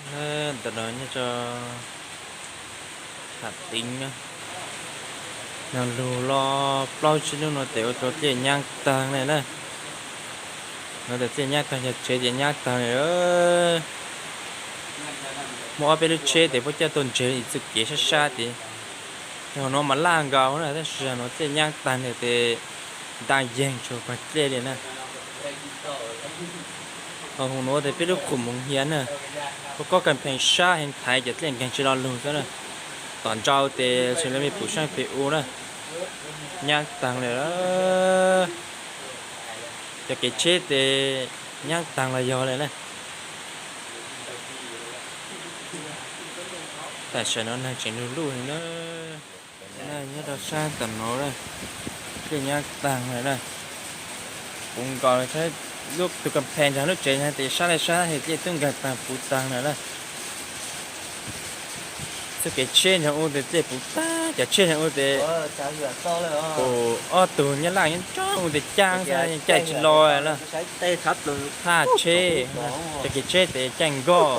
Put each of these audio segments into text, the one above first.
Ntawm no nyob rau Ham Teev na, nag lug los plaub tsib hnub no tes ua rau dlej nyab taag li na. No tes dlej nyab taag, yog tsev ces nyab taag li. Muaj ob peb lub tsheb tes puab coj tuaj ntseg txuj kev sab sab tes, yog no mas laj nkaus na, tab sis no dlej nyab taag li tes nta yeeg tsuas pag dlej li na. Ho hu nuav tes peb lub qhum moov hiav na, puab kob kas phees sab heev thaiv cov dlej nkeeg tsi lo lug xwb na. Tom ntsau tes tseem le me pum saab pem u na, nyab taag li. Cov kev tsheb tes nyab taag los yog li na. Tam sim no neeg tseem lug luj heev na. Nyob rau sab tom no, dlej nyab taag li na. Puv nkaus, lub tug kas phees ntawm lub tsev tes sab le sab tes dlej tub nkeeg taag puv taag li na. Txuj kev tsheb ntawm u tes dlej puv tag, cov tsheb ntawm u tes, tus ob tug nyab laj nyob nroo u tes caaj xwb, caij tsi lo na. Thaj tsheb, cov kev tsheb tes caij nkoj,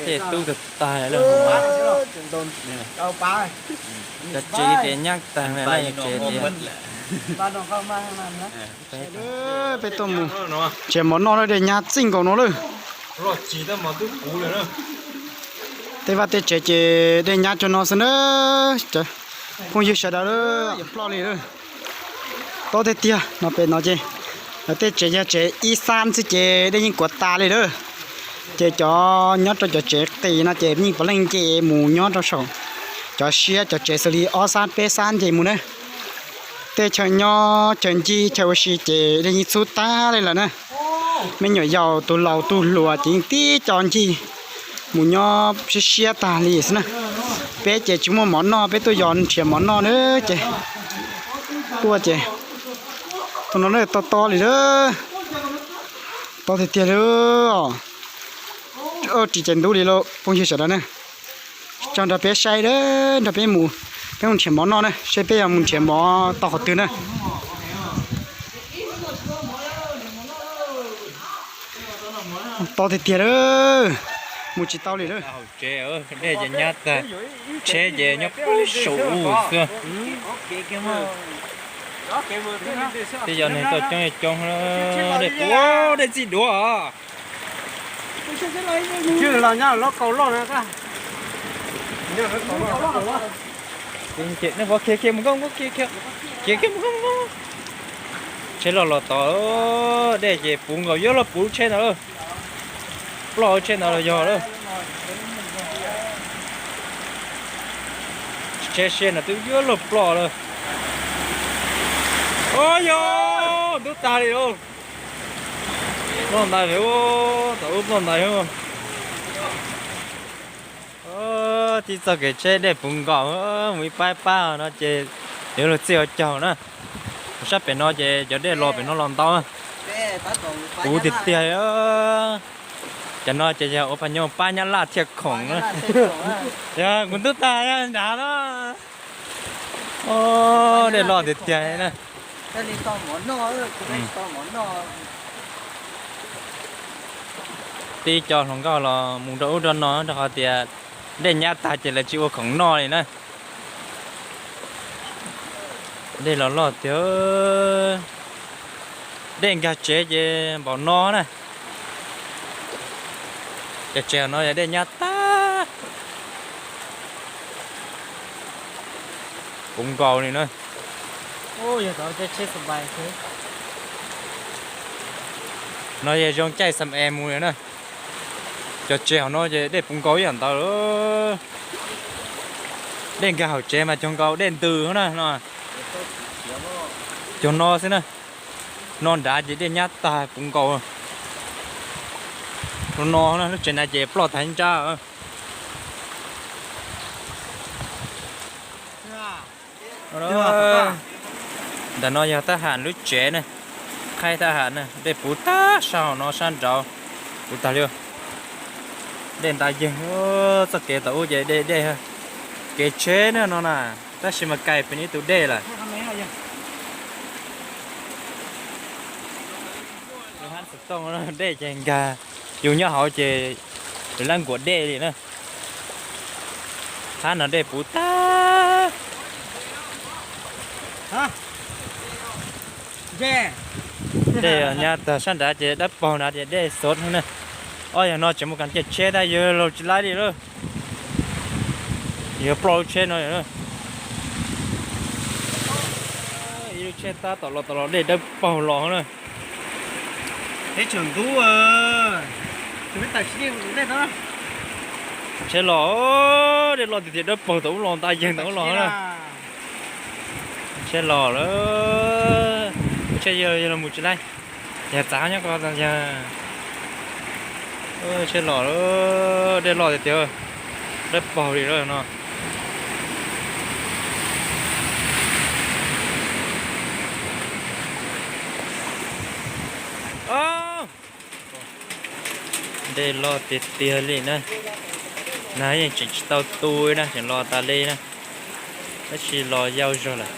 dlej tub tag tag li. Cov tsev tes nyab taag li na, cov tsev tes. Peb tuaj mus nrhiav mov noj lawm, dej nyab txij nkaus no lawm. Tej vaj tej tsev ces dej nyab cuag no xwb na. Phooj ywg sawv daws, ploj li lawm. Tob tiag tiag no, pem no ces tej tsev yog tsev ib xab xwb ces dej yeej kuav tas li lawm. Ces cov nyob rau cov tsev qis no ces yeej puav leej nce mus nyob rau saum cov siab, cov tsev xws li ob xab peb xab nce mus na. Tej chaw nyob chaw ncig chaw ua si ces dej yeej txhub tag li lawm na. Me nyuam yaus tus laus tus hluas ces yeej tib co ncig mus nyob siab siab tag li xwb na. Peb ces tsis muaj mov noj, peb tuaj yos nrhiav mov noj na ces tuaj ces tus no na tob tob li lawm. Tob tiag tiag li. Ris ces ntub li lauj phooj ywg sawv daws na. Tso nrog peb saib, nrog peb mus, peb mus nrhiav mov noj na, saib peb yuav mus nrhiav mov tau qhov twg na. Tob tiag tiag lawm, mus tsis tau li lawm. Dej ces nyab tag, tsheb ces nyob pem saum u xwb. Tej yog neeg tuaj coob coob, dej puv, dej txij duav. Tsheb loj los tod, dej ces puv nkaus, yuav luag puv tsheb ntawd lawm. Ploj tsheb ntawd los yog lawm. Tsheb siab no twb yuav luag ploj lawm. Au yog, ntub tag li lauj. Ploj ntais, tom ub ploj ntais. Tib txoj kev tsheb dej puv nkaus, mus ib pab ib pab no ces yuav luag txij ua caug na. Sab pem no ces cov dej los pem no los ntau. Puv tiag tiag. Cov no ces yog ua phav nyoo pab nyab laj thiaj khoom na. Yog kuv ntub tag nrad no. Dej loj tiag tiag na. Tib co hluas nkauj los mus rau ub rau no rau qhov tias dej nyab tag ces lawv tsis ua khoom noj li na. Dej los loj tiag, dej nkag tsev ces npaum no na. Cov tsev no yog dej nyab tag, puv nkaus li na. No yog zoo caij xam es mus li na. Cov tsev hauv no ces dej puv nkaus ib yam ntawd. Dej nkag hauv tsev mas cuag nkaus dej ntws na no. Cuag no xwb na. No nrad ces dej nyab tag puv nkaus. No no lub tsev nrad ces ploj tag nrab. Ntawm no yog thab ham lub tsev na, qhaib thab ham na, dej puv tag sab hauv no sab nraud, puv tag li. Dej nta yeeg, txoj kev tom ub ces dej dej, kev tsheb na no na, tab sis mas kais pem ib tug dej lawm. Dej ces nkag Yus nyob hauv ces lawv lab nkuas dej li na. Hab no dej puv tag. Dej nyab tag sab nrad ces dawb paug nrad ces dej xov na. Ob yog no tseem mus kas caij tsheb tab yawg laug tsis laib li lawm. Yog ploj lub tsheb no. Ib lub tsheb tab tom los tom los dej dawb paug los na. Teb chaws ntub, tsheb los, dej loj tiag tiag dawb paug tom ub los nta yeeg tom ub los na. Tsheb los lawm. Tsheb yawg los mus tsis laib. Yog txav nyob ko yog. Tsheb los lawm, dej loj tiag tiag, dawb paug li lawm no. Dej loj tiag tiag li na. Na yeej tseem tsis tau tu na, tseem los tas li na. Tab sis los yau zog lawm.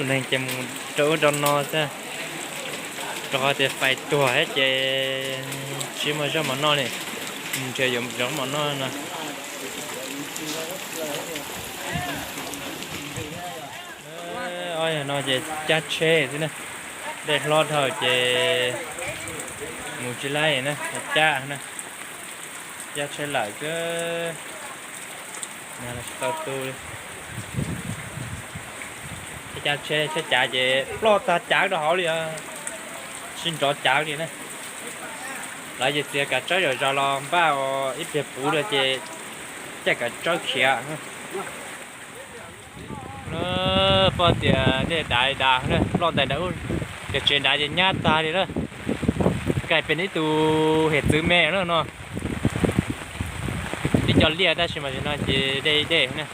Leeg ces mus rau ub rau no xwb, rau qhov tias fais tuag thiab ces tsis muaj zaub mov noj li, mus nrhiav yuav zaub mov noj no. Ob yog no ces cab tsheb xwb na, dej hlob dhau ces mus tsis laib na, cab na, cab tsheb lawm xwb. Tsis tau tu li. Cab tsheb, tsheb cav ces ploj tag cav rau hauv li os, tsis nrov cav li na. Lawv ces txiav kav tsawb zom zaws los npaj ib pliag puv lawm ces caij kav tsawb khiav. Poj tias dej dav dav na, ploj ntais nram ub, cov tsev nrad ces nyab tag li na. Kaij pem ib tug hiav txwv me na no. Tib co liaj tab sis mas no ces dej dej na.